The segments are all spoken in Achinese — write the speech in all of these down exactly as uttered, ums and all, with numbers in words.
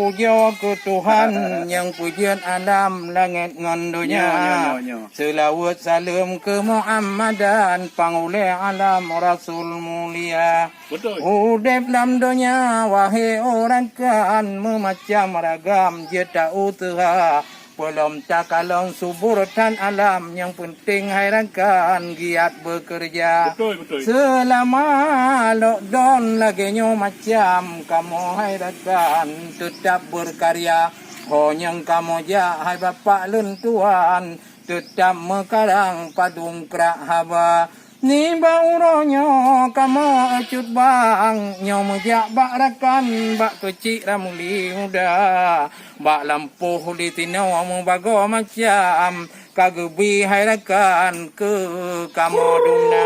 Pujoe keu Tuhan nyang peujeuet alam langét ngon donya. Nyo, nyo, nyo, nyo. Seulaweuet saleuem keu Muhammadan, panghulée alam Rasul mulia. Beutôi. Udeb lam donya, wahé ureuëng rakan, meumacam ragam jeuet ta-useuha. Peulom takalon subur that alam, nyang peunteng hai rakan giat beukeureuja. Beutôi, beutôi. Seulama lockdown lagée nyoe macam, kamoe hai rakan teutab beukarya. Ho nyang kamoe jak hai bapak lôn tuan, teutab meukarang padum krak haba. Nibak uroe nyoe kamoe cut bang, nyoe meujak bak rakan, bak keuchik Ramli Muda, bak lampôh di tinoe meubagoe macam, ka geubi hai rakan keu kamoe dum na.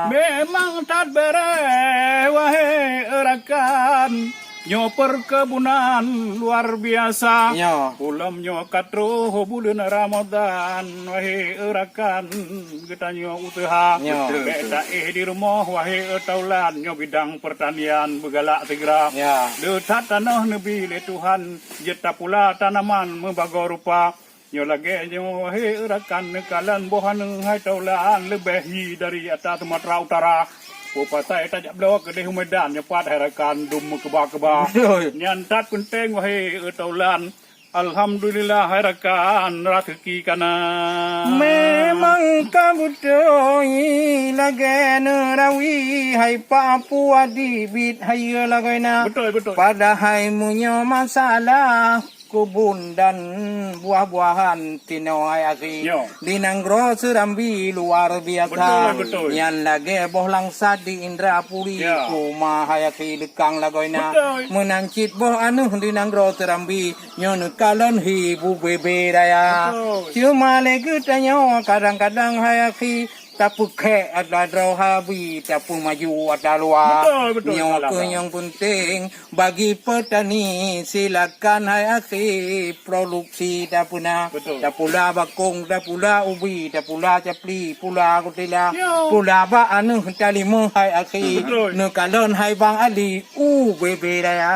Memang that beuréh, wahé rakan. Nyoe perkebunan luar biasa. Nyoe. Ulom nyoe ka troh buleuen Ramadhan, wahé rakan geutanyoe useuha. Nyoe. Bék taéh di rumoh, wahé taulan, nyoe bidang pertanian beugalak sigra. Ya. Le that tanoh neubi lé Tuhan, jeuet tapula tanaman meubagoe rupa. Nyoe lagée nyoe, wahé rakan, neukalon boh aneuëk hai taulan leubeh hi dari ata Sumatera Utara. Peue pasai tajak bloe keudeh u Medan, nyoe pat hai rakan dum meukeubah-keubah. Beutôi. Nyan that peunteng, wahé taulan. Alhamdulillah, hai rakan, raseuki ka na. Memang ka beutôi, lagée neurawi hai Pak Apu Adi bit hayeue lagoina. Beutôi, beutôi. Padahai meunyoe masalah keubon dan buah-buahan tinoe hai akhi. Yo. Di nanggroe Seurambi luar biasa. Beutôi, beutôi. Nyan lagée boh langsat di Indrapuri, ya, uma hai akhi leukang lagoina. Beutôi. Meunan cit boh aneuëk di nanggroe Seurambi, nyoe neukalon hi bubebe raya. Beutôi. Cuma lé geutanyoe kadang-kadang hai akhi, tapeukhek atra droe habi, tapeumaju atra luwa. Beutôi, beutôi. Nyoe keuh nyang peunteng bagi peutani, silakan hai akhi produksi tapeuna. Beutôi. Tapula bakong, tapula ubi, tapula capli, pula kutila, yo, pula bak aneuëk talimeuh hai akhi. Beutôi. Neukalon hai Bang Ali, ubebe raya.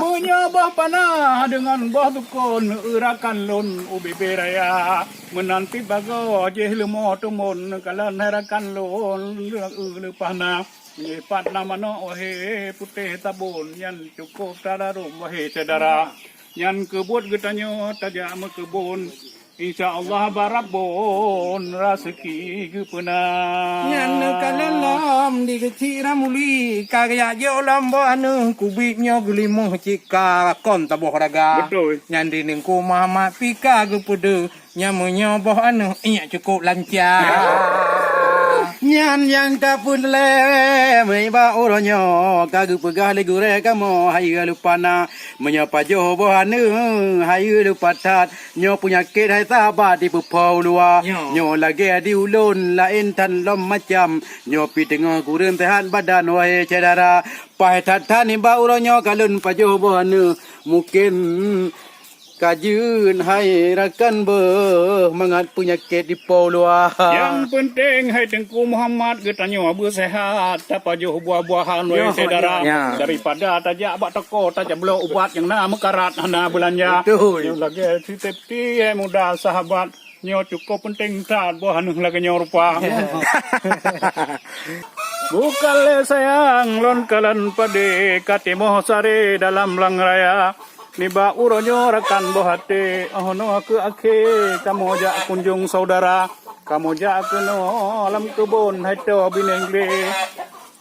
Meunyoe boh panah deungon boh tukon, rakan lôn ubebe raya. Meunan pih bagoe jih leumo tumon, neukalon hai rakan lôn, leupah na. Meunyoe pat na manok, wahé putéh tabon, nyan cukôp tadarum, wahé syedara. Nyan keubuet geutanyoe tajak meukeubon, insya Allah barabon raseuki geupeuna. Nyan neukalon lom di keuchik Ramuli, ka geujak jok lom boh aneuëk kubit nyoe geulimeuh cit ka kon taboh raga. Beutôi. Nyan di Teungku Muhammad pih ka geupeudeuh. Nyan meunyoe boh aneuëk, iék cukôp lanca. Nyan nyang tapeureulée, meunibak uroe nyoe ka geupeugah lé gurée kamoe hayeue leupah na. Meunyoe pajoh boh aneuëk, hayeue leupah that, nyoe peunyakét hai sabat dipeuphô u luwa. Nyoe. Nyoe lagée di ulôn laén that lom macam, nyoe pih teungoh kureueng seuhat badan, wahé syedara. Paih that-that nibak uroe nyoe ka lôn pajoh boh aneuëk, mungken ka jeuet hai rakan beuh mangat peunyakét dipô luwa. Nyang peunteng hai Teungku Muhammad geutanyoe beuseuhat, tapajoh buah-buahan, wahé syedara. Ya. Daripada tajak bak toko tajak bloe ubat nyang na meukarat hana beulanja. Beutôi. Nyoe lagée siteupti hai muda sahabat. Nyoe cukôp peunteng that boh aneuëk lagée nyoe rupa. Bukan lé sayang lôn kalon padé ka timoh saré dalam blang raya. Nibak uroe nyoe rakan boh até, oh noe keu akhé kamoe jak kunjong saudara. Kamoe jak keunoe lam keubon hai toe binéh glé.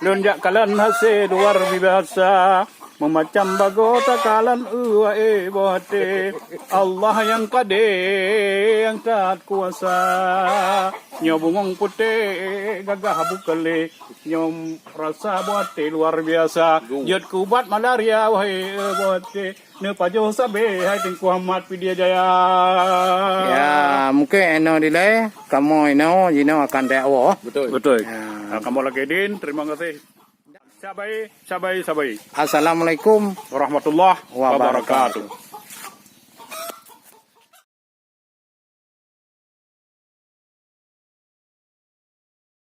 Lôn jak kalon hasé luar biasa. Meumacam bagoe takalon, wahé boh até. Allah nyang padé nyang that kuasa. Nyoe bungong putéh gagah bukon lé. Nyoe rasa boh até luar biasa. Jeuet keu ubat malaria, wahé boh até. Neupajoh sabé hai Teungku Ahmad Pidie Jaya. Ya, mungken inoe dilée, kamoe inoe jinoe akan dakwah. Beutôi. Beutôi. Ya. Nah, kamoe lagée din, terima kasih. Sabai, sabai, sabai. Assalamualaikum warahmatullahi wabarakatuh.